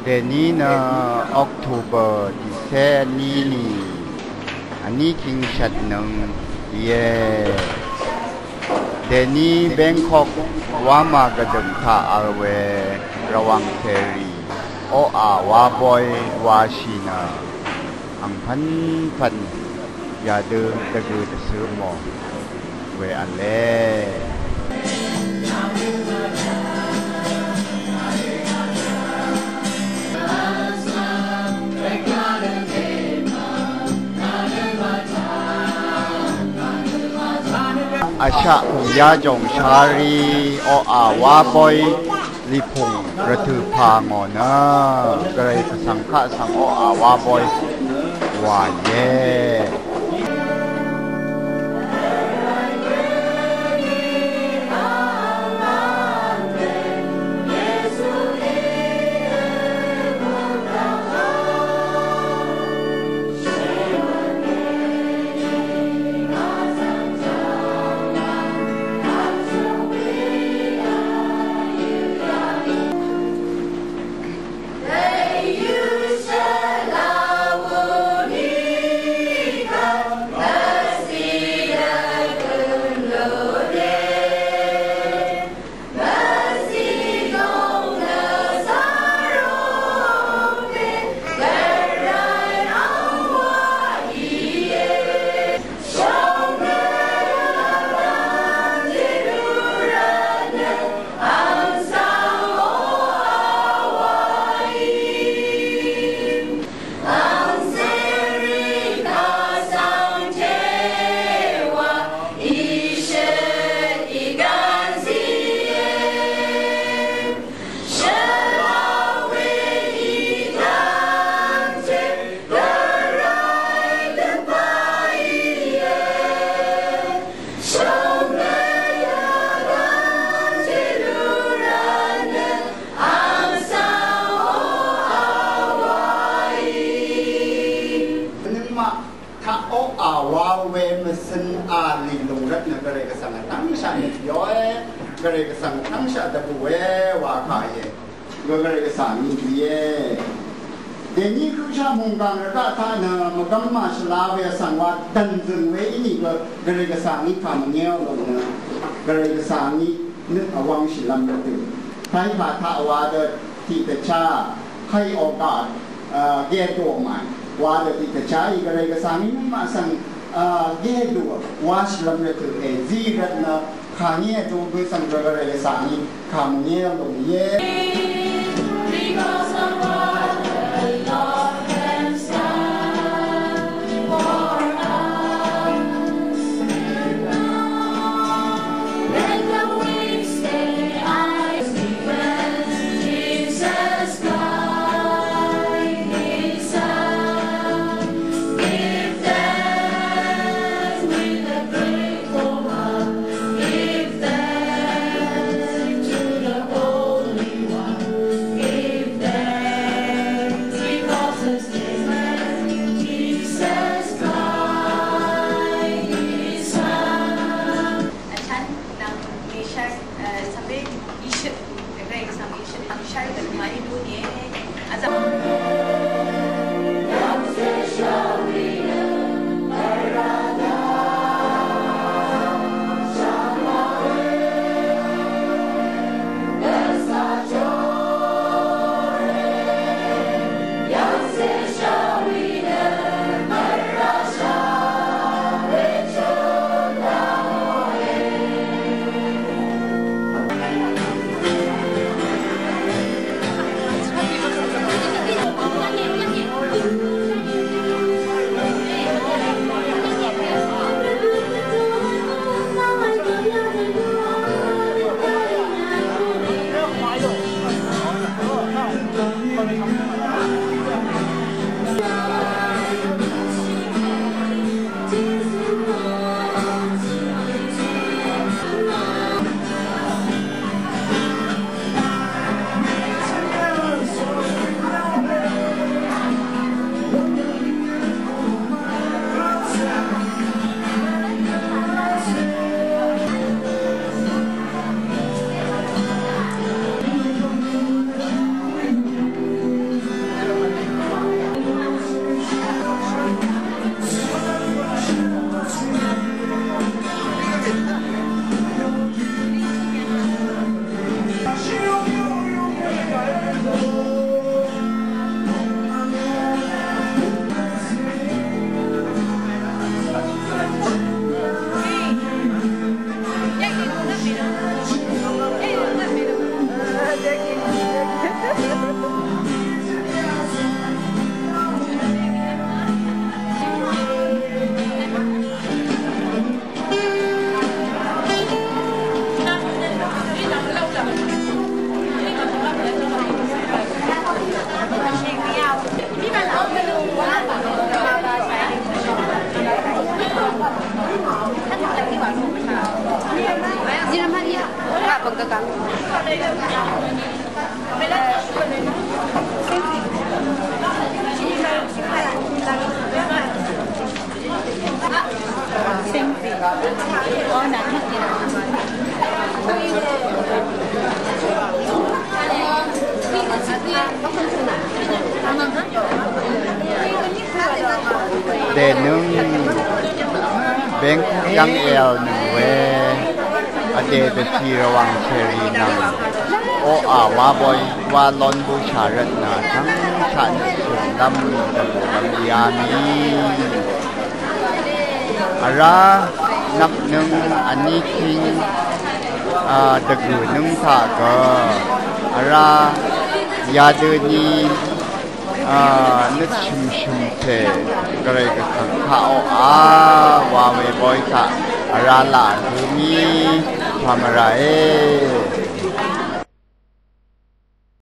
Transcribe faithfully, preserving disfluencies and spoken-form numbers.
Dèní nø October tiqcé vní ni, vní kingshvt nøng íe. Dèní Bangkok wamà gvdø̀ng taq vl we Rvwàng cèrì oqà wabóy washì nø angpv̄npv̄n yadø dvgø dvcø̄ mò we v̄le. Vshaq pung yajòng shari oqà wabóy lipung rvtø̀ pà ngò nø Gvray Gvsvng kaq svng oqà wabóy wà íe. Nøngmaq taq oqà wa we mvcøn a lì lùng rvt nø Gvray Gvsvng vtv́ngshaq nø yòe, Gvray Gvsvng vtv́ngshaq dvbùe wa kà íe. Gø Gvray Gvsvng í íe. Dèní høqshaq mònggàng rvgaq taq nø mvgvm màshvla we vsvng wa dv̀nzø̀ng we ínìgø Gvray Gvsvng í kà mvngéò lùng nø Gvray Gvsvng í nøt vwv̄ngshìlv́m rvtø̀. Taypà taq wa dø tiqdvchá, hay oga, a, gèdò màì wa dø tiqdvchá í Gvray Gvsvng í nøngmaq svng, a, gèdò washìlv́m rvtø̀ èzí rvt nø kàngí èdò gø svng Gvray Gvsvng í kàngí èlòng íe. Because of what the Lord has done for us. Let the weak say, "I am." When Jesus Christ himself, give thanks with a grateful heart. Give thanks to the Holy One. Dènøng Bangkok yv́ng èv̀lnøng we vdè dvcì Rvwàng cèrì nvng oqà wa boy wa lon bøshà rvtnø tv́ngshaq nø shø̀nlv́m dvbùlv́m yà mì. Vrá nvpnøng vní king a dvgø̀ nøng taq gø vrá yadøni a nøt shø̀mshø̀m pè gvray gvkvng taq oqà wa we boy taq vrá laq hø mì pàmvràe.